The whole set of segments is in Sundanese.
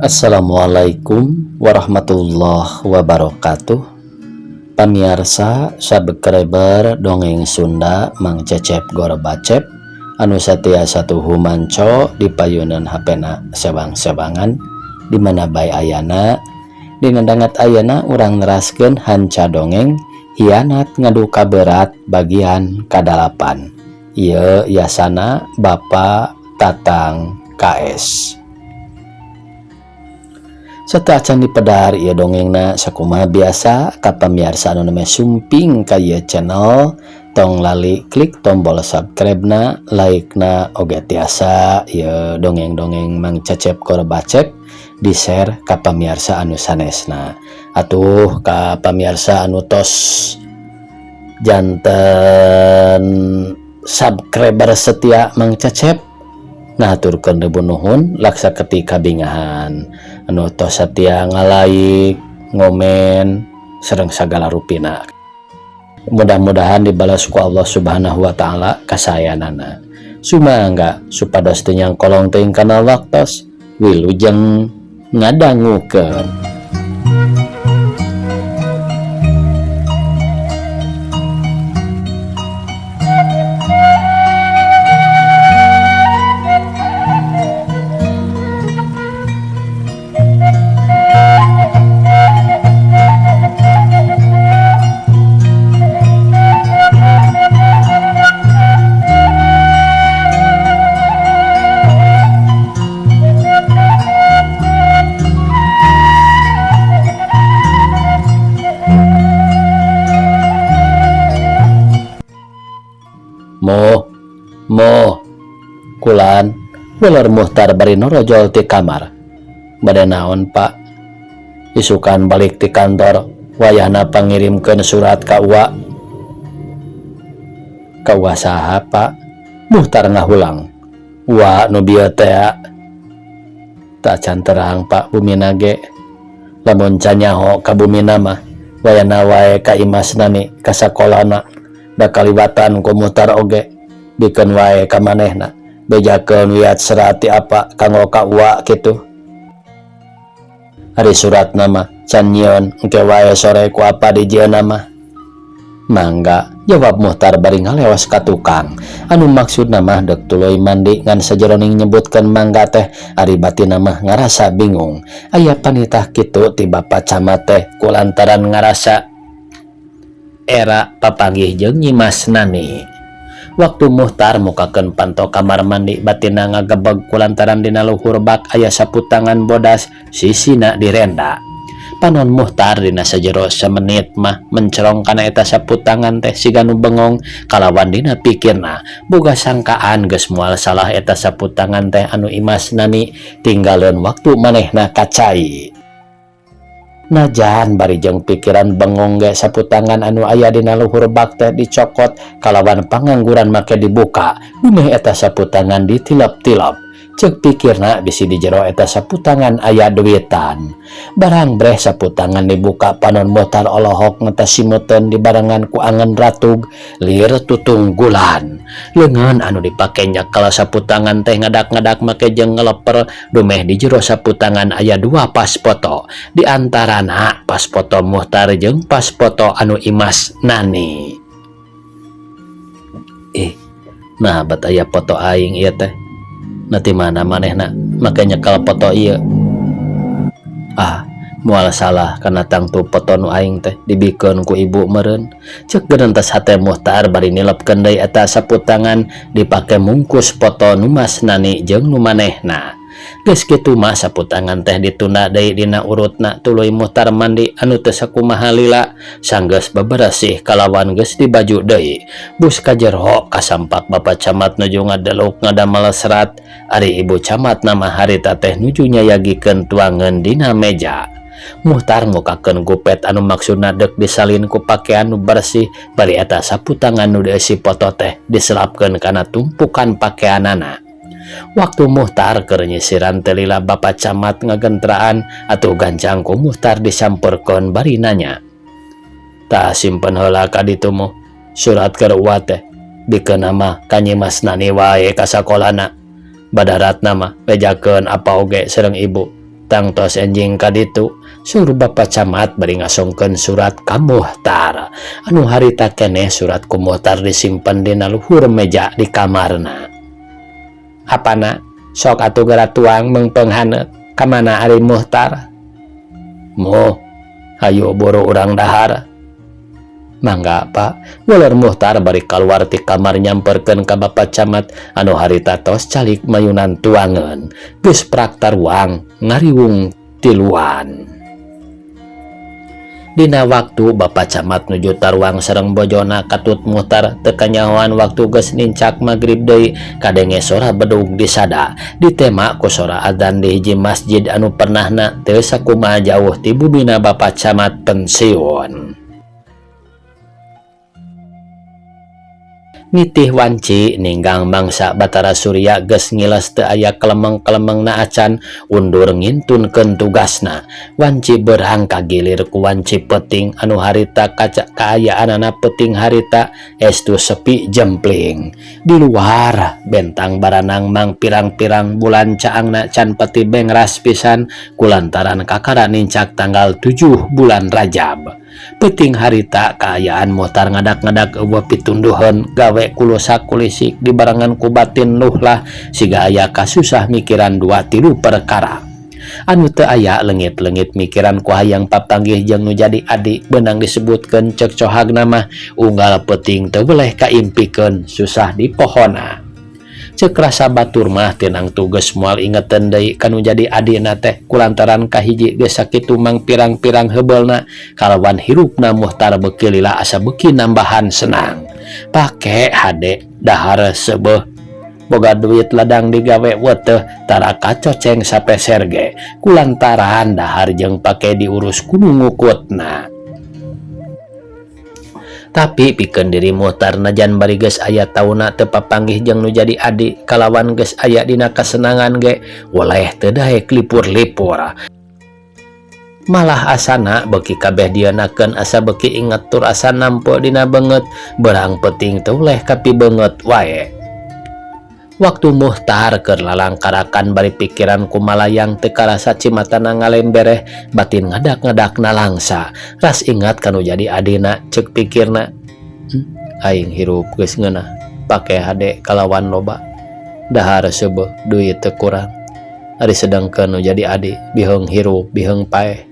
Assalamualaikum warahmatullahi wabarakatuh. Pamiarsa subscriber dongeng Sunda Mang Cecep Gorbacep anu satia satuhu manco di payunan HP-na sewang-sewangan di mana bae ayana. Dina danget ayana urang neraskeun hanca dongeng Hianat Ngadu Kaberat bagian kadalapan. Ieu yasana Bapak Tatang KS. Sateuacan dipedar ieu dongengna, sakumaha biasa ka pamiarsa anu nembe sumping ka ieu channel, tong lali klik tombol subscribe-na, like-na, oge tiasa ieu dongeng-dongeng Mang Cecep Gorbacep di share ka pamiarsa anu sanesna. Atuh ka pamiarsa anu tos janten subscriber setia Mang Cecep, ngahaturkeun ribu nuhun laksa ketika bingahan anu tos satia ngalike, ngomen, sareng sagala rupina. Mudah-mudahan dibalas ku Allah Subhanahu wa Ta'ala kasayanana. Sumangga supados teu nyangkolong teuing kana waktos, wilujeng ngadangukeun. Moh, moh, kulan, welor Muhtar bari norojol ti kamar. Bade naon, Pak? Isukan balik ti kantor, wayahna pangirimkeun surat ka uwa. Ka uwa saha, Pak? Muhtar ngahulang. Uwa nu bieu teh tacan terang, Pak, bumina ge. Lamun can nyaho ka bumina mah, wayahna wae ka Imas Nani ka sakolana. Da kaliwatan ku Muhtar oge, bikeun wae ka manehna. Bejakeun wiat serat ti apa kanggo ka uwa kitu. Ari suratna mah can nyieun, engke wae sore ku apa dijieunna mah. Mangga, jawab Muhtar bari ngalewas ka tukang. Anu maksudna mah deuk tuluy mandi ngan sajeroning nyebutkeun mangga teh ari batinna mah ngarasa bingung. Aya panitah kitu ti Bapak Camat teh kulantaran ngarasa era papanggih jeung Nyimas Nani. Waktu Muhtar mukakeun panto kamar mandi batinna ngagebeg kulantaran dina luhur bak aya sapu tangan bodas sisina direnda. Panon Muhtar dina sajero semenit mah mencerong kana eta sapu tangan teh siga nu bengong kalawan dina pikirna boga sangkaan geus moal salah eta sapu tangan teh anu Imas Nani tinggaleun waktu manehna kacai. Najan bari jeung pikiran bengong ge sapu tangan anu aya dina luhur bak teh dicokot kalawan pangangguran make dibuka dumeh eta sapu tangan ditilep-tilep. Ceuk pikirna bisi di jero eta sapu tangan aya duitan. Barang breh sapu tangan dibuka panon Muhtar olohok ngetasimeuten dibarengan ku angen ratug lir tutunggulan. Leungeun anu dipake nyekel sapu tangan teh ngadak-ngadak make jeung ngeleper dumeh di jero sapu tangan aya dua pas foto. Di antarana pas foto Muhtar jeung pas foto anu Imas Nani. Nah bat aya foto aing ieu teh. Nanti mana manehna make nyekel foto ieu. Ah, moal salah kana tangtu foto nu aing teh dibikeun ku ibu meureun. Ceuk geunentas hate Muhtar bari nilepkeun deui eta sapu tangan dipake mungkus foto nu Mas Nani jeung nu manehna. Geus kitu mah sapu tangan teh ditunda deui dina urutna tuluy Muhtar mandi anu teu sakumaha lila sanggeus beberesih kalawan geus dibaju deui. Bus ka jero kasampak Bapak Camat nuju ngadeluk ngadamel serat, ari Ibu Camat nama harita teh nuju nyayagikeun tuangeun dina meja. Muhtar mukakeun gupet anu maksudna deuk disalin ku pakean nu bersih bari eta sapu tangan nu dieusi foto teh diselapkeun kana tumpukan pakeanana. Waktu Muhtar keur nyisiran teh lila Bapak Camat ngagentraan atuh gancang ku Muhtar disampeurkeun bari nanya. Tah simpen heula ka ditu muh surat keur uwa teh bikeun mah ka Nyimas Nani wae ka sakolana. Badaratna mah bejakeun apa oge sareng ibu. Tangtos enjing ka ditu, saur Bapa Camat bari ngasongkeun surat ka Muhtar. Anu harita keneh surat ku Muhtar disimpen dina luhur meja di kamarna. Apana, sok atuh geura tuang meungpeung haneut, ka mana ari Muhtar? Muh, hayu buru urang dahar. Mangga, Pak, waler Muhtar bari kaluar ti kamar nyamperkeun ka Bapa Camat anu harita tos calik mayunan tuangeun. Geus prak taruang ngariwung tiluan. Dina waktu Bapa Camat nuju taruang sareng bojona katut Muhtar teu kanyahoan waktu geus nincak magrib deui kadenge sora bedug disada ditema ku sora adzan di hiji masjid anu pernahna teu sakumaha jauh ti bumina Bapa Camat pensiun. Nitih wanci ninggang mangsa Batara Surya geus ngiles teu aya kelemeng-kelemengna acan undur ngintunkeun tugasna. Wanci beurang kagilir ku wanci peuting anu harita kaca kaayaanana peuting harita estu sepi jempling. Di luar bentang baranang mang pirang-pirang bulan caangna can peti bengras pisan kulantaran kakara nincak tanggal 7 bulan Rajab. Peuting harita kaayaan Muhtar ngadak-ngadak eueuh pitunduheun gawe kulusak kulisik dibarengan ku batin luhlah siga aya kasusah mikiran dua tilu perkara. Anu teu aya leungit-leungit mikiran ku hayang papanggih jeung nu jadi adi beunang disebutkeun ceuk cohagna mah unggal peuting teu weleh kaimpikeun susah dipohona. Ceuk rasa batur mah tinang tugas moal ingeteun deui ka nu jadi adina teh kulantaran kahiji geus sakitu mang pirang-pirang heubeulna kalawan hirupna Muhtar beuki lila asa beuki nambahan senang. Pake hade dahar seubeuh boga duit ladang digawe weuteuh tara kacoceng sapeser ge kulantaran dahar jeung pake diurus ku nu ngukutna. Tapi pikeun diri Muhtar najan bari geus aya tauna teu papanggih jeung nu jadi adi kalawan geus aya dina kasenangan ge weleh teu daek lipur-lipur. Malah asana beuki kabeh dieunakeun asa beuki inget tur asa nampo dina beungeut beurang peuting teu weleh kapibeungeut wae. Waktu Muhtar keur lalangkarakan bari pikiran kumalayang teu karasa cimatana ngalembereh batin ngadak-ngadak nalangsa ras ingat ka nu jadi adina ceuk pikirna. Aing hirup geus ngeunah pake hade kalawan loba dahar seubeuh duit teu kurang ari sedengkeun nu jadi adi biheung hirup biheung paeh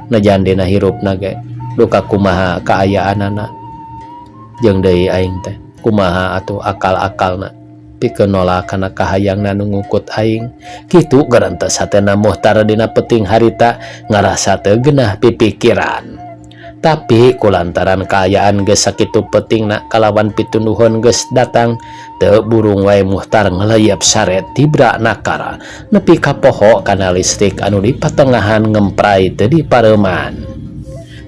najan dina hirupna ge duka kumaha kaayaanana jeung deui aing teh kumaha atuh akal-akalna pikeun nolak kana kahayangna nu ngukut aing kitu garentes hatena Muhtar dina peuting harita ngarasa teu genah pipikiran. Tapi kulantaran kaayaan geus sakitu peutingna kalawan pitunduhun geus datang teu burung wae Muhtar ngeleyep sare tibra nakara nepi ka poho kana listrik anu di patengahan ngempray teu dipareuman.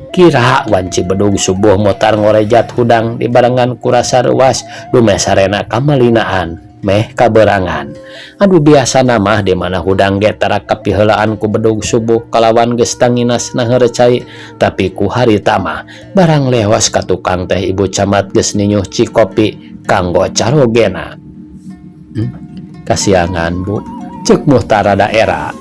Kira wanci bedug subuh Muhtar ngorejat hudang dibarengan ku rasa reuas dumeh sarena kamalinaan meh kaberangan. Anu biasana mah di mana hudang ge tara kapiheulaan ku bedug subuh kalawan geus tanginas naheur cai tapi ku harita mah barang lewas ka tukang teh ibu camat geus ninyuh cikopi kanggo carogena. Kasiangan bu ceuk Muhtar rada era.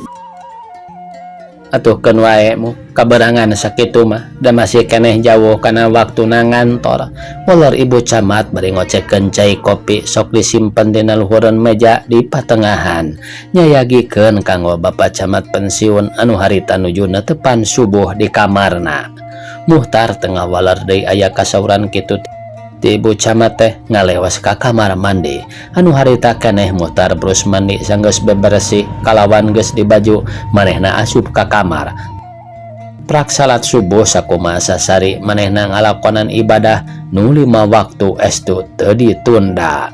Atuh keun wae mu kaberangan sakitu mah da masih keneh jauh kana waktuna ngantor. Molor ibu camat bari ngocekeun cai kopi sok disimpen dina luhureun meja di patengahan. Nyayagikeun kanggo bapa camat pensiun anu harita nuju netepan subuh di kamarna. Muhtar tengah waler deui aya kasauran kitu ti ibu camat teh ngalewas ka kamar mandi. Anu harita keneh Muhtar brus mandi sanggeus beberesih kalawan geus dibaju manehna asup ka kamar. Prak salat subuh sakumaha sasari manehna ngalakonan ibadah nu 5 waktu estu teu ditunda.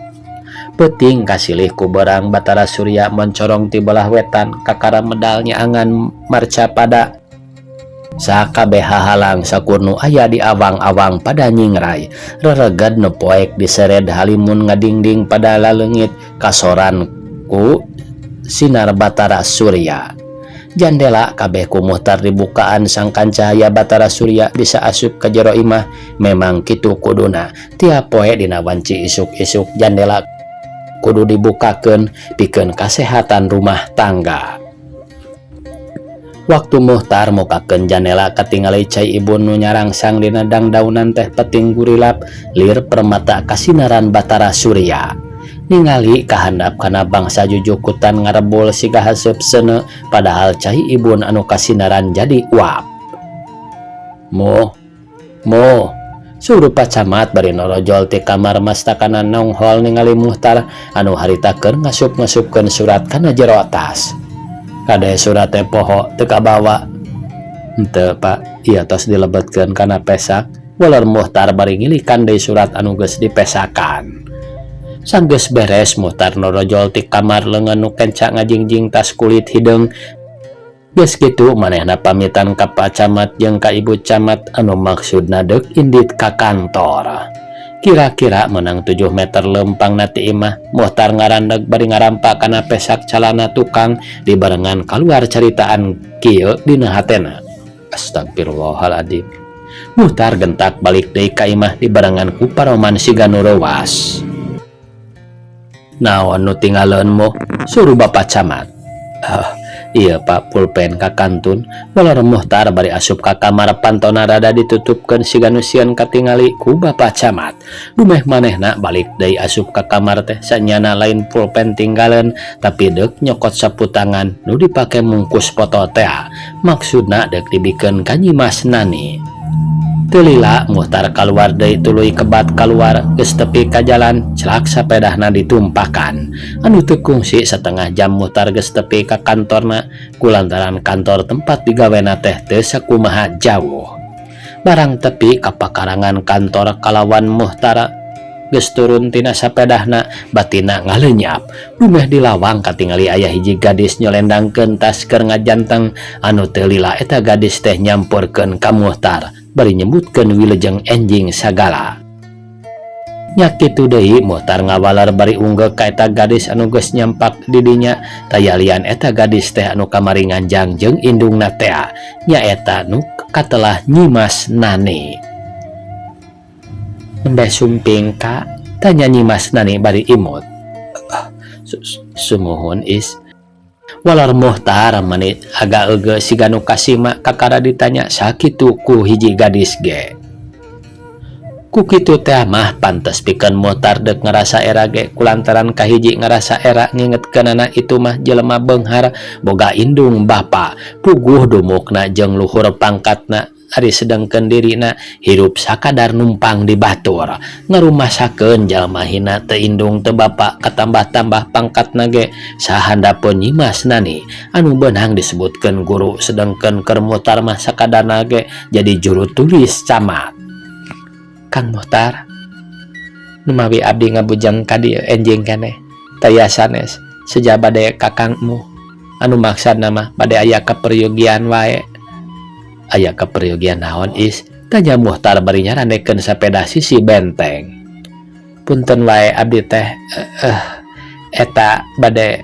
Peuting kasilih ku beurang Batara Surya moncorong ti belah wetan kakara medal nyaangan marcapada. Sakabeh hahalang sakurnu aya di awang-awang pada nyingrai. Rereged nu poek disered halimun ngadingding pada laleungit kasoran ku sinar Batara Surya. Jandela kabeh ku Muhtar dibukaan sangkan cahaya Batara Surya bisa asup ka jero imah. Memang kitu kuduna tiap poe dina wanci isuk-isuk jandela kudu dibukakeun pikeun kasehatan rumah tangga. Waktu Muhtar mukakeun janela katingali cai ibun nu nyarangsang dina dangdaunan teh peting gurilap lir permata kasinaran Batara Surya. Ningali kahandap kana bangsa jujukutan ngarebul siga haseup seuneu padahal cai ibun anu kasinaran jadi uap. Moh, moh, suruh Pak Camat bari norojol ti kamar mastakana nonghol ningali Muhtar anu harita keur ngasup-ngasupkeun surat kana jero tas. Kade surat teh poho teu kabawa. Henteu, Pak, ieu tos dilebetkeun kana pesak. Waler Muhtar bari ngilikan deui surat anu geus dipesakan. Sanggeus beres Muhtar norojol ti kamar leungeun nu kenca ngajingjing tas kulit hideung. Geus kitu manehna pamitan ka Pak Camat jeung ka Ibu Camat anu maksudna deuk indit ka kantor. Kira-kira menang 7 meter lempangna ti imah, Muhtar ngarandeg bari ngarampa kana pesak calana tukang dibarengan kaluar caritaan kieu dina hatena. Astagfirullahaladzim. Muhtar gentak balik deui ka imah dibarengan ku paroman siga nu reuwas. Naon nu tinggaleun moh? Suruh Bapak Camat. Ah, iya Pak, pulpen ka kantun. Waler Muhtar bari asup ka kamar pantona rada ditutupkeun siga nu sieun katingali ku Bapak Camat. Dumeh manehna balik deui asup ka kamar teh sanyana lain pulpen tinggaleun tapi deuk nyokot sapu tangan nu dipake mungkus foto tea. Maksudna deuk dibikeun ka Nyimas Nani. Teu lila Muhtar kaluar deui tuluy kebat kaluar geus tepi ka jalan celak sapedahna ditumpakan. Anu teu kungsi satengah jam Muhtar geus tepi ka kantorna kulantaran kantor tempat digawena teh teu sakumaha jauh. Barang tepi ka pakarangan kantor kalawan Muhtar geus turun tina sapedahna batina ngalenyap. Dumeh di lawang katingali aya hiji gadis nyolendangkeun tas keur ngajanteng anu teu lila eta gadis teh nyampurkeun ka Muhtar bari nyebutkeun wilujeng enjing sagala. Nya kitu deui Muhtar ngawaler bari unggeuk ka eta gadis anu geus nyampak di dinya tayalian eta gadis teh anu kamari nganjang jeung indungna tea nyaeta nu katelah Nyimas Nani. Nembe sumping ka? Tanya Nyimas Nani bari imut. Sumuhun is. Waler Muhtar meni agak euge siga nu kasima kakara ditanya sakitu ku hiji gadis ge. Ku kitu teh mah pantes pikeun Muhtar deuk ngarasa era ge kulantaran kahiji ngarasa era ngingetkeunana itu mah jelema beunghar boga indung bapa puguh dumukna jeung luhur pangkatna ari sedengkeun dirina hirup sakadar numpang di batur ngarumasakeun jalma hina teu indung teu bapa katambah-tambah pangkatna ge sahandapeun Nyimas Nani anu beunang disebutkeun guru sedengkeun keur Muhtar mah sakadarna ge jadi juru tulis camat. Kang Muhtar, numawi abdi ngabujeng ka dieu enjing keneh taya sanes seja bade ka Kangmu anu maksudna mah bade aya kaperyogian wae. Aya kaperyogian naon is? Tanya Muhtar bari nyarandekeun sapeda sisi benteng. Punten wae abdi teh eta bade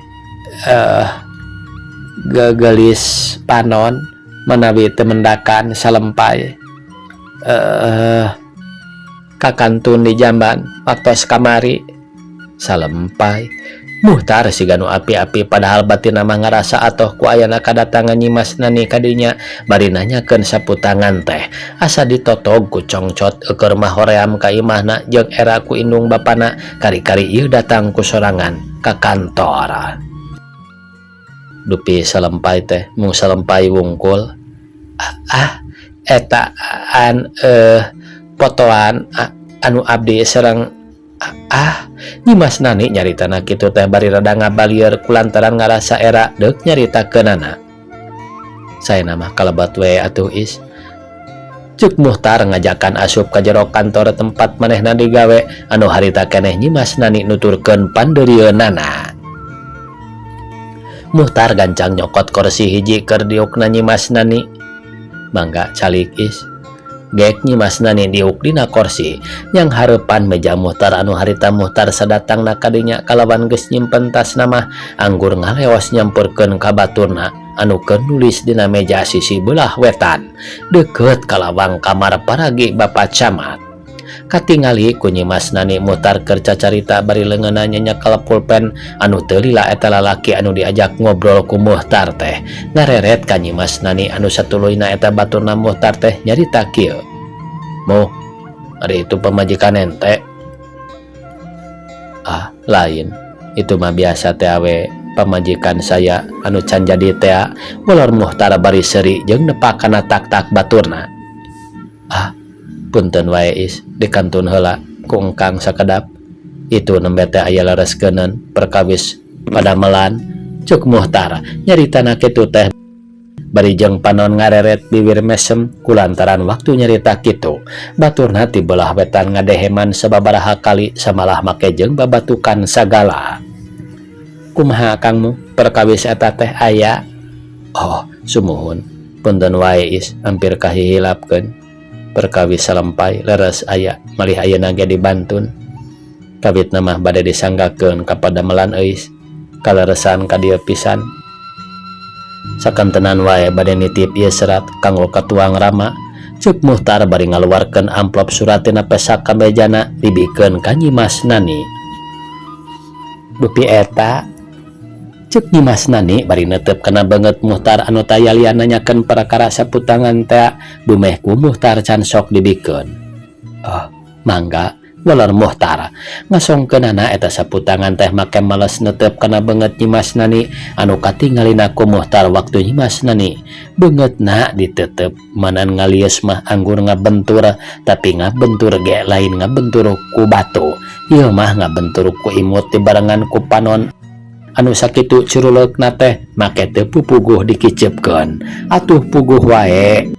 gegelis panon manawi teu mendakan salempai kakantun di jamban waktos kamari. Salempai Muhtar siga nu api-api padahal batinna mah ngarasa atoh ku ayana kadatangan Nyimas Nani kadinya bari nanyakeun sapu tangan teh asa ditotog ku congcot eueur mah hoream ka imahna jeung era ku indung bapana kari-kari ieu datang ku sorangan ka kantor. Dupi salempai teh mung salempai wungkul. Ah, eta an potoan anu abdi sareng ah. Nyimas Nani nyaritana kitu teh bari rada ngabalieur kulantaran ngarasa era deuk nyaritakeunana. Saena mah kalebat we atuh is. Cuk Muhtar ngajakan asup ka jero kantor tempat manehna digawe anu harita keneh Nyimas Nani nuturkeun pandeurieunana. Muhtar gancang nyokot kursi hiji keur diukna Nyimas Nani. Mangga calik is. Gek Nyimas Nani diuk dina kursi yang hareupan meja Muhtar anu harita Muhtar sadatangna kadinya kalawan geus nyimpen tasna mah anggur ngaleos nyampurkeun ka baturna anu keur nulis dina meja sisi belah wetan deukeut ka lawang kamar paragi Bapak Camat. Katingali ku Nyimas Nani Muhtar keur cacarita bari leungeunna nyekel pulpen anu teu lila eta lalaki anu diajak ngobrol ku Muhtar teh ngareret ka Nyimas Nani anu satuluyna eta baturna Muhtar teh nyarita kieu. Muh, ari itu pamajikan ente? Ah, lain. Itu mah biasa teh awe pamajikan saya anu can jadi tea, molor Muhtar bari seuri jeung nepak kana tak-tak baturna. Ah, punten wae is, dikantun heula ku engkang sakedap. Itu nembe teh aya lereskeunun perkawis padamelan, cuk Muhtar nyaritana kitu teh bari jeung panon ngareret biwir mesem kulantaran waktu nyarita kitu baturna ti belah wetan ngadeheman sababaraha kali samalah make jeung babatukan sagala. Kumaha Kangmu perkawis eta teh aya? Oh, sumuhun. Punten wae is, hampir kahihilapkeun. Perkawis salempai leres aya malih ayeuna ge dibantun. Kawitna mah bade disanggakeun ka padamelan euis. Kaleresan ka dieu pisan. Sakantenan wae bade nitip ieu serat kanggo katuang rama. Cuk Muhtar bari ngaluarkeun amplop surat tina pesak kamejana dibikeun ka Nyimas Nani. Dupi eta cek Nyimas Nani bari netep kana beungeut Muhtar anu taya lian nanyakeun perkara saputangan tea dumeh ku Muhtar can sok dibikeun. Oh, mangga, walor Muhtar ngasongkeunana eta saputangan teh make males netep kana beungeut Nyimas Nani anu katingalina ku Muhtar waktu Nyimas Nani beungeutna ditetep manan ngalius mah anggur ngabentur tapi ngabentur ge lain ngabentur ku batu ieu mah ngabentur ku imut dibarengan ku panon anu sakitu curuleukna teh make teu pupuguh dikiceupkeun atuh puguh wae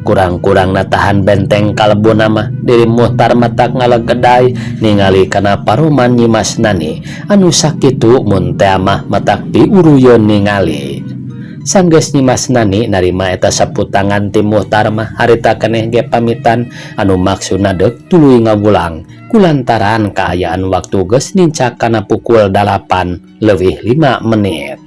kurang-kurang tahan benteng kalebuna mah diri Muhtar matak ngalegedai ningali kana paruman Nyimas Nani anu sakitu mun tea mah matak piuruyeun ningali. Sanggeus Nyimas Nani narima eta saputangan ti Muhtar mah harita keneh ge pamitan anu maksudna deuk tuluy ngawulang kulantaran kaayaan waktu geus nincak kana pukul 8 leuwih 5 menit.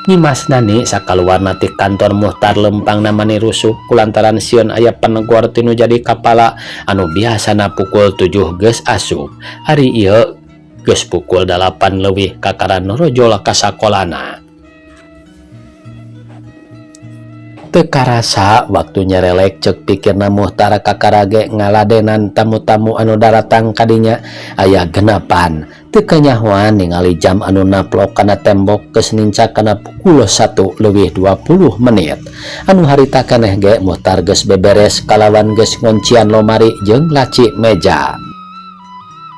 Nyimas Nani sakaluarna ti kantor Muhtar lempangna mani rusuh kulantaran sieun aya panegor ti nu jadi kapala anu biasana pukul 7 geus asup ari ieu geus pukul 8 leuwih kakara norojol ka sakolana. Teu karasa waktu nyerelek ceuk pikirna Muhtar kakara ge ngaladenan tamu-tamu anu daratang kadinya aya genapan teu kanyahoan ningali jam anu naplok kana tembok geus nincak kana pukul 1 leuwih 20 menit anu harita keneh ge Muhtar geus beberes kalawan geus ngoncian lomari jeung laci meja.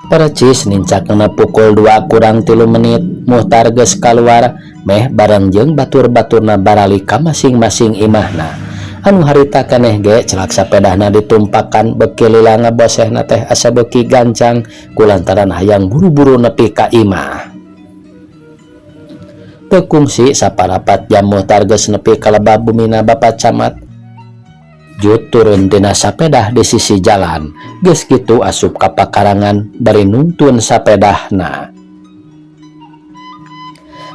Percis nincak kana pukul 2 kurang 3 menit Muhtar geus kaluar meh bareng jeung batur-baturna baralik ka masing-masing imahna anu harita keneh ge celak sapedahna ditumpakan beuki lila ngabosehna teh asa beuki gancang kulantaran hayang buru-buru nepi ka imah. Teu kungsi saparapat jam Muhtar geus nepi ka lebah bumina Bapak Camat. Jut turun tina sapedah di sisi jalan geus kitu asup ka pakarangan bari nuntun sapedahna.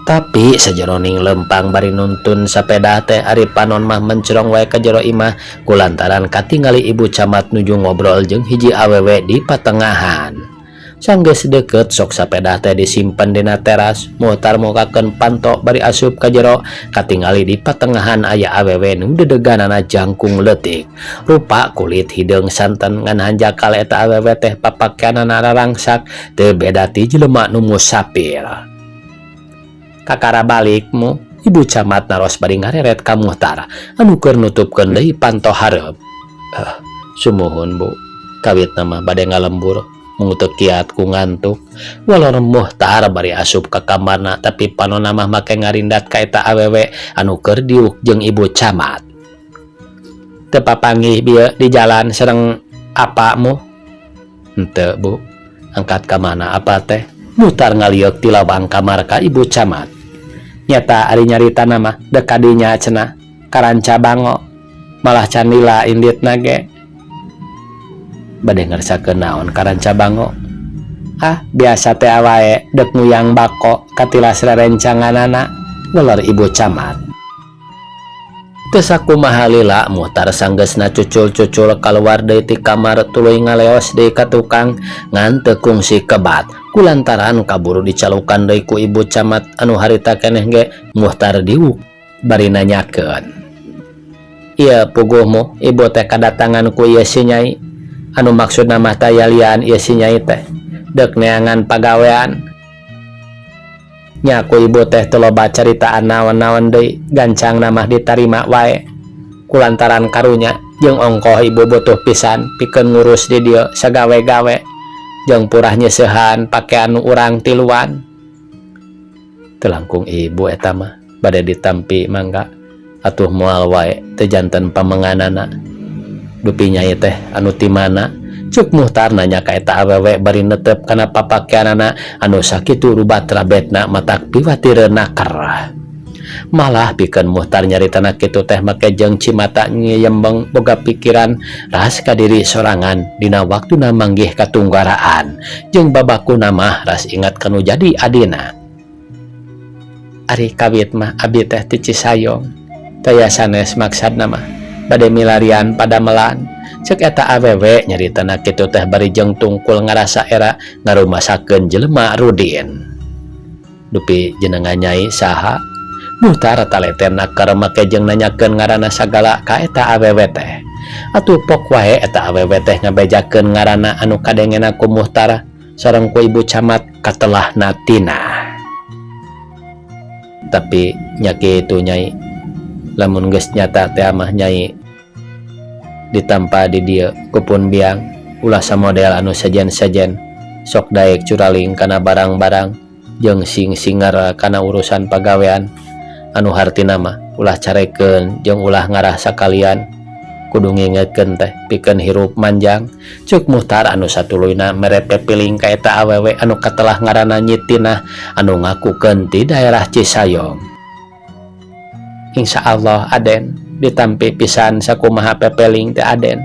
Tapi sajeroning lempang bari nuntun sapedah teh ari panon mah mencrong wae ka jero imah kulantaran katingali ibu camat nuju ngobrol jeung hiji awewe di patengahan. Sanggeus deukeut sok sapedah teh disimpen dina teras, Muhtar mukakeun panto bari asup ka jero katingali di patengahan aya awewe nu dedeganana jangkung leutik. Rupa kulit hideung santen ngan hanjakal eta awewe teh papakeanana rarangsak teu beda ti jelema nu musafir. Kakara balik mu? Ibu camat naros bari ngareret ka Muhtar anu keur nutupkeun deui panto hareup. Eh, sumuhun, Bu, kawitna mah bade ngalembur mung teu kiat ku ngantuk, walor Muhtar bari asup ka kamarna tapi panonna mah make ngarindat ka eta awewe anu keur diuk jeung ibu camat. Teu papanggih bieu di jalan sareng apa mu? Henteu, Bu, angkat ka mana apa teh? Muhtar ngalieuk ti lawang kamar ka ibu camat. Nyata ari nyaritana mah dek ka dinya cenah ka Rancabango malah can lila inditna ge. Bade ngersakeun naon ka Rancabango? Ah, biasa teh wae dek nguyang bako katilas rerencanganana, welor ibu camat. Teu sakumaha lila Muhtar sanggeusna cucul-cucul kaluar deui ti kamar tuluy ngaleos deui ka tukang ngan teu kungsi kebat kulantaran kaburu dicalukan deui ku ibu camat anu harita keneh ge Muhtar diuk bari nanyakeun. Ieu puguh mu ibu teh kadatangan ku ieu si nyai anu maksudna mah taya lian ieu si nyai teh deuk neangan pagawean. Nya ku ibu teh teu loba caritaan naon-naon deui gancangna mah ditarima wae kulantaran karunya jeung ongkoh ibu butuh pisan pikeun ngurus di dieu sagawe-gawe jeung purah nyeusehan pakean nu urang tiluan. Teu langkung ibu eta mah bade ditampi mangga atuh moal wae teu janten pamenganana. Dupi nyai teh anu ti mana? Cuk Muhtar nanya ka eta awewe bari netep kana papakeanana anu sakitu rubat rabetna matak piwatireun naker. Malah pikeun Muhtar nyaritana kitu teh make jeung cimata nyeyembeng boga pikiran ras ka diri sorangan dina waktuna manggih katunggaraan jeung babakuna mah ras ingat kanu jadi adina. Ari kawit mah abi teh ti Cisayong taya sanes maksadna mah bade milarian padamelan. Cek eta awewe nyaritana kitu teh bari jeung tungkul ngarasa era ngarumasakeun jelema rudin. Dupi jenengan nyai saha? Muhtar taleten naker make jeung nanyakeun ngaranna sagala ka eta awewe teh. Atuh pok wae eta awewe teh ngabejakeun ngaranna anu kadengena ku Muhtar sareng ku ibu camat katelahna Tina. Tapi nya kitu nyai, lamun geus nyata teh mah nyai ditampa di dieu kupun biang ulah samodel anu sejen-sejen sok daek curaling kana barang-barang jeung sing-singar kana urusan pagawean anu hartina mah ulah carekeun jeung ulah ngarah sakalian kudu ngingetkeun teh pikeun hirup manjang. Cuk Muhtar anu satuluyna mere pepiling ka eta awewe anu katelah ngaranna Nyi Tinah anu ngakukeun ti daerah Cisayong. Insya Allah Aden ditampi pisan sakumaha pepeling teh Aden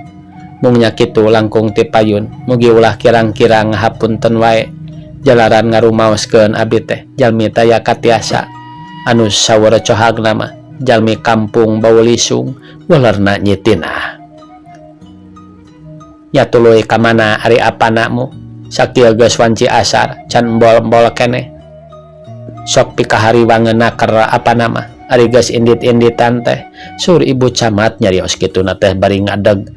mung nya kitu langkung ti payun mugi ulah kirang-kirang ngahapunten wae jalaran ngarumaoskeun abdi teh jalmi taya katiasa anu saweur cohagna mah jalmi kampung bau lisung walerna Nyi Tinah. Nya tuluy ka mana ari apana mu sakieu geus wanci asar can embol-embol keneh sok pikahariwangeun naker apana mah ari geus indit-inditan teh. Sur ibu camat nyarios kituna teh bari ngadeg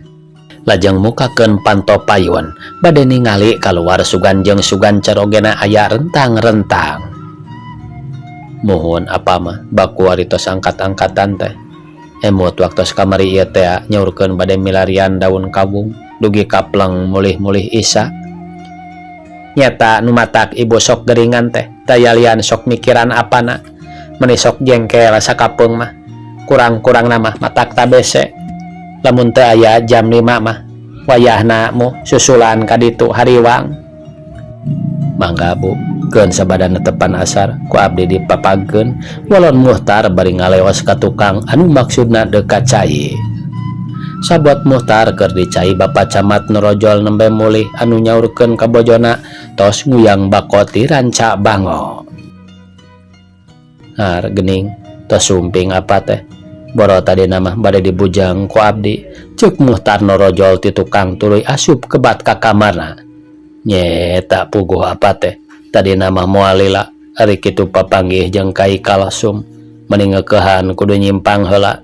lajeng mukakeun panto payun bade ningali kaluar sugan jeung sugan carogena aya rentang-rentang. Muhun apa mah baku aritos angkat-angkatan teh emut waktos kamari ieu teh nyaurkeun bade milarian daun kawung dugi kapleng mulih-mulih isa. Nyata nu matak ibu sok geringan teh taya lian sok mikiran apana meni sok jengkel sakapeung mah kurang-kurang nama matak tabese lamun teu aya jam 5 mah wayahna mu susulan ka ditu hariwang. Mangga bu keun sabada netepan asar ku abdi dipapagkeun walon Muhtar bari ngaleos ka tukang anu maksudna deuk ka cai. Sabot Muhtar keur dicai Bapak Camat norojol nembe mulih anu nyaurkeun ka bojona tos nguyang bako ti Ranca Bango. Har gening tos sumping apa teh boro tadi nama bade dibujang ku abdi. Cek Muhtar norojol ti tukang tuluy asup kebat ka kamarna. Nyeta puguh apa teh tadi nama moal lila ari kitu papanggih jeung kai kalsum meni ngeukehan kudu nyimpang heula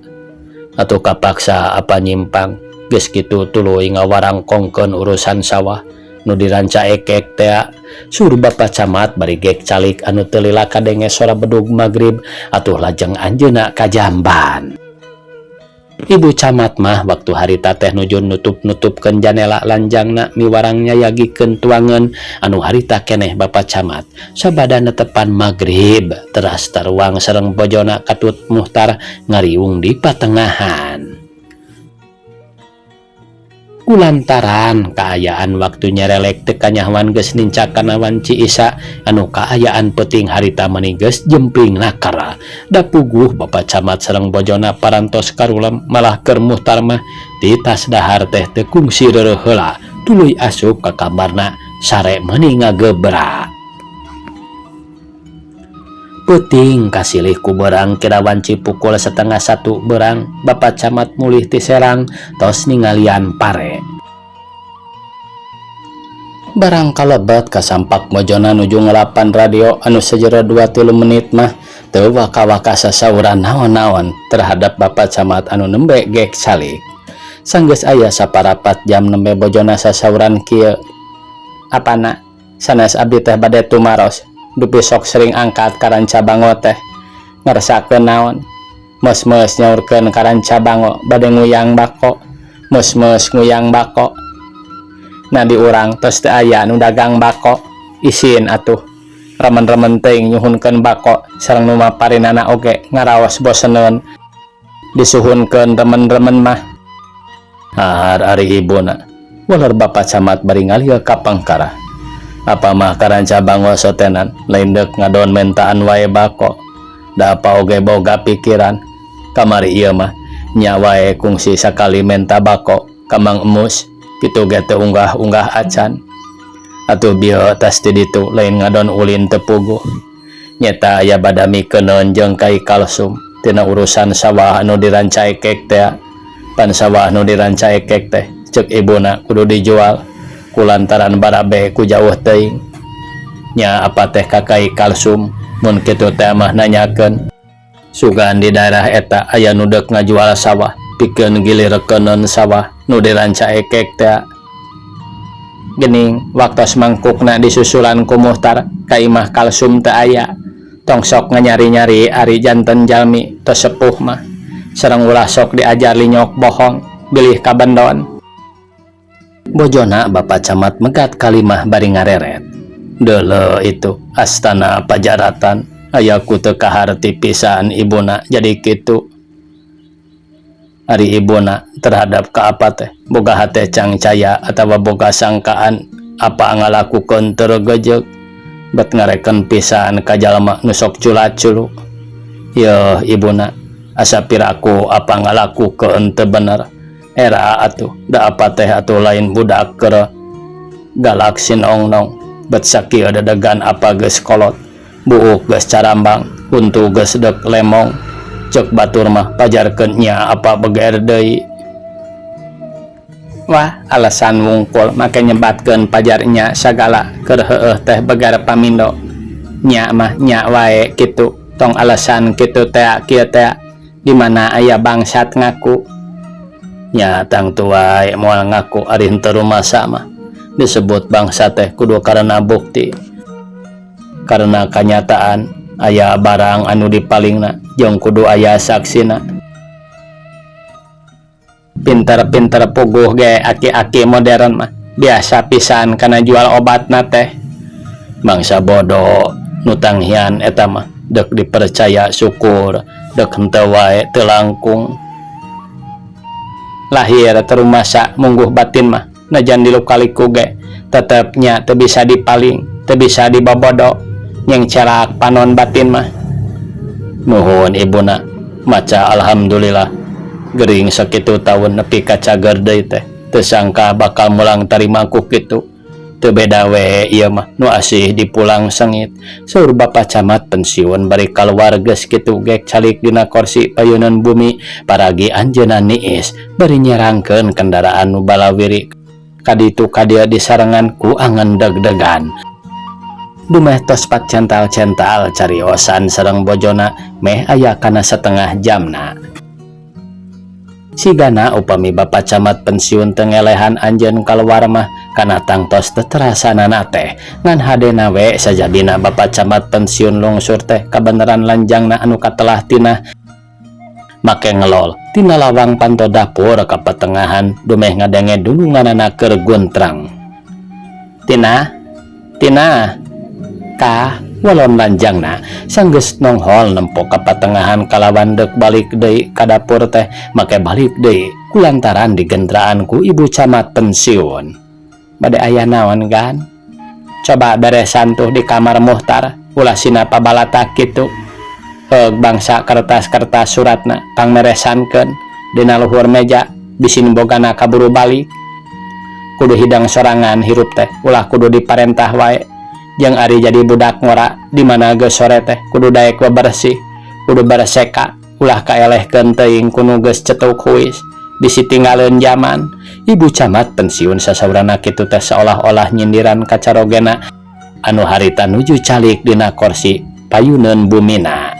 atuh kapaksa apa nyimpang geus kitu tuluy ngawarangkongkeun urusan sawah nu diranca ekek tea. Sur Bapak Camat bari gek calik anu teu lila kadenge sora bedug magrib atuh lajeng anjeunna ka jamban. Ibu camat mah waktu harita teh nuju nutup-nutupkeun janela lanjangna miwarang nyayagikeun tuangeun anu harita keneh Bapak Camat sabada netepan magrib teras taruang sareng bojona katut Muhtar ngariung di patengahan. Kulantaran kaayaan waktu nyerelek teu kanyahoan geus nincak kana wanci Isa anu kaayaan peuting harita mani geus jempling nakara. Da puguh Bapak Camat sareng bojona parantos karulem malah keur Muhtar mah di tas dahar teh teu kungsi reureuh heula tuluy asup ka kamarna sare mani ngagebra. Peuting kasilih ku beurang kira wanci pukul setengah satu beurang Bapak Camat mulih ti Serang tos ningalian pare. Barang kalebet kasampak bojona nuju ngelapan radio anu sajero 2-3 menit mah teu waka-waka sasauran naon-naon terhadap Bapak Camat anu nembe gek calik. Sanggeus aya saparapat jam nembe bojona sasauran kieu. Apana sanes abdi teh bade tumaros dupi sok sering angkat ka Rancabango teh ngersakeun naon meus-meus nyaurkeun ka Rancabango bade nguyang bako meus-meus nguyang bako nah di urang tos teu aya nu dagang bako isin atuh remen-remen teuing nyuhunkeun bako sareng nu maparinana oge ngaraos boseneun disuhunkeun remen-remen mah har ari ibuna waler Bapak Camat bari ngalih ka pangkara apa mah ka Rancabango sotenan lain deuk ngadon mentaan wae bako da apa oge boga pikiran kamari ieu mah nya wae kungsi sakali menta bako ka Mang Emus kitu ge teu unggah-unggah acan atuh bieu tas ti ditu lain ngadon ulin teu puguh nyeta aya badami keuneun jeung Kai Kalsum tina urusan sawah anu di Rancaekek teh pan sawah anu di Rancaekek teh ceuk ibuna kudu dijual kulantaran barabe ku jauh teuing nya apa teh ka Kai Kalsum mun kitu teh mah nanyakeun sugan di daerah eta aya nu deuk ngajual sawah pikeun gilir keuneun sawah nu di Rancaekek teh gening waktos mangkukna disusulan ku Muhtar ka imah Kalsum teu aya tong sok nganyari-nyari ari janten jalmi tos sepuh mah sareng ulah sok diajar linyok bohong bilih kabendon. Bojona Bapak Camat megat kalimah bari ngareret. Deuleu itu astana pajaratan aya ku teu kaharti pisan ibuna jadi kitu. Ari ibuna terhadap ka apa teh boga hate cangcaya atawa boga sangkaan apa ngalakukeun teu regejeg bet ngareken pisan ka jalma nu sok culaculu. Yeuh ibuna asa piraku apa ngalakukeun teu bener. Era atuh da apa teh atuh lain budak keur galak sinongnong bet sakieu dedegan apa geus kolot buuk geus carambang huntu geus deuk lemong ceuk batur mah pajarkeun nya apa beger deui. Wah alasan wungkul make nyebatkeun pajar nya sagala keur heueuh teh begar pamindo nya mah nya wae kitu tong alasan kitu teh kieu teh di mana aya bangsat ngaku nya tangtu wae moal ngaku ari henteu rumasa mah disebut bangsa teh kudu karena bukti karena kanyataan aya barang anu dipalingna jeung kudu aya saksina. Pinter-pinter puguh ge aki-aki modern mah biasa pisan kana jual obatna teh bangsa bodoh nu tanghian eta mah deuk dipercaya syukur deuk henteu wae teu langkung lahir terumasa mungguh batin mah najan dilukaliku ge tetep nya teu bisa dipaling teu bisa dibobodo nyengcerak panon batin mah. Nuhun ibuna maca alhamdulillah gering sakitu taun nepi ka cager deui teh teu sangka bakal mulang tarima ku kitu teu beda we ieu mah nu asih dipulang sengit saur Bapak Camat pensiun bari kaluar geus kitu gek calik dina korsi payuneun bumi paragi anjeunna niis bari nyerangkeun kendaraan nu balawiri kaditu kadieu disarengan ku angen deg-degan. Dumeh tos pacental-cental cariosan sareng bojona meh aya kana setengah jamna. Sigana upami Bapak Camat pensiun teu ngelehan anjeun kaluar mah kana tangtos teu terasanana teh ngan hadena we sajabina Bapak Camat pensiun lungsur teh kabeneran lanjangna anu katelah tina make ngelol tina lawang panto dapur ka petengahan dumeh ngadenge dununganana keur guntrang. Tina, Tina, kah walon lanjangna sanggeus nonghol nempo ka patengahan kalawan deuk balik deui ka dapur teh make balik deui kulantaran digendraan ku ibu camat pensiun. Bade aya naon gan? Coba beresan tuh di kamar Muhtar ulah sina pabalatak kitu. Heug bangsa kertas-kertas suratna pangmeresankeun dina luhur meja bisin bogana kaburu balik. Kudu hidang sorangan hirup teh ulah kudu diparentah wae. Jeung ari jadi budak ngora di mana geus sore teh kudu daek bebersih, kudu bereseka, ulah kaelehkeun teuing ku nu geus cetuk huis bisi tinggaleun jaman. Ibu camat pensiun sasaurana kitu teh seolah-olah nyindiran ka carogena anu harita nuju calik dina korsi payuneun bumina.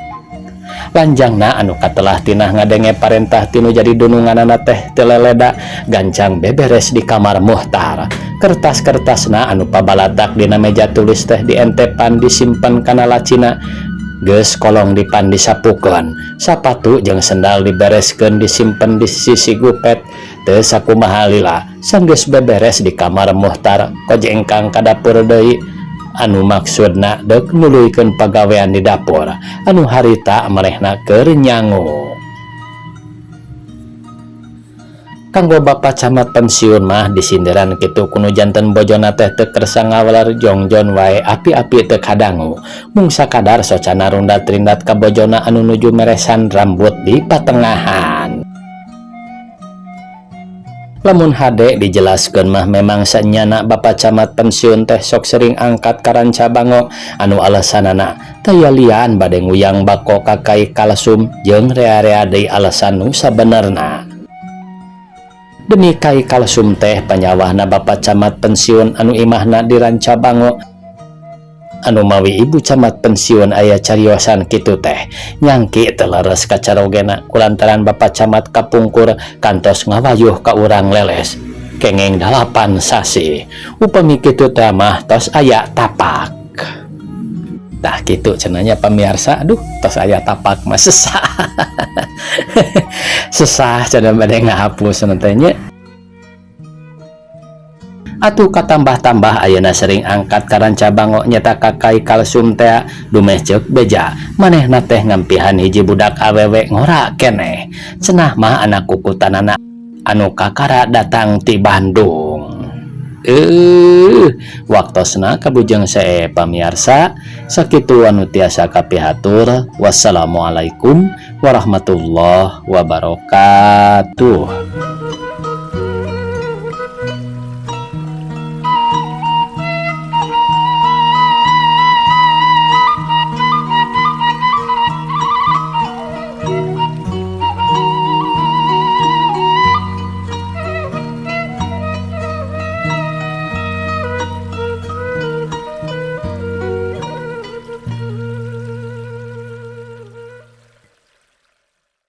Lanjangna anu katelah tinah ngadenge parentah tinu jadi dununganana teh teu leleda gancang beberes di kamar Muhtar. Kertas-kertasna anu pabalatak dina meja tulis teh dientepan disimpen kana lacina geus kolong dipan disapukeun. Sapatu jeung sendal dibereskeun disimpen di sisi gupet. Teu sakumaha lila sanggeus beberes di kamar Muhtar kojengkang ka dapur deui anu maksudna deuk nuluykeun pagawean di dapur anu harita manehna keur nyangu. Kanggo Bapak Camat pensiun mah disindiran kitu ku nu janten bojona teh teu kersa ngawaler jongjon wae api-api teu kadangu. Mung sakadar socana rundat-rindat ka bojona anu nuju meresan rambut di patengahan. Lamun hade dijelaskeun mah memang sanyana Bapak Camat pensiun teh sok sering angkat ka Rancabango anu alasanana taya lian bade nguyang bako ka Kai Kalsum jeung rea-rea deui alasan nu sabenerna. Demi Kai Kalsum teh panyawahna Bapak Camat pensiun anu imahna di Rancabango anu mawi ibu camat pensiun aya cariosan kitu teh nyangki teu leres kacarogena kulantaran Bapak Camat kapungkur kantos ngawayuh ka urang leles kengeng 8 sasih. Upami kitu teh mah tos aya tapak. Tah kitu cenah nya pamiarsa, aduh tos aya tapak mah sesah. Sesah cenah bade ngahapus teh nya. Atuh katambah-tambah ayeuna sering angkat ka Rancabango nyata ka Kai Kalsum teh dumeh ceuk beja manehna teh ngampihan hiji budak awewe ngora keneh. Cenah mah anak kukutanana anu kakara datang ti Bandung. Waktosna kabujeng sae pamiarsa sakitu anu tiasa kapihatur. Wassalamualaikum warahmatullahi wabarakatuh.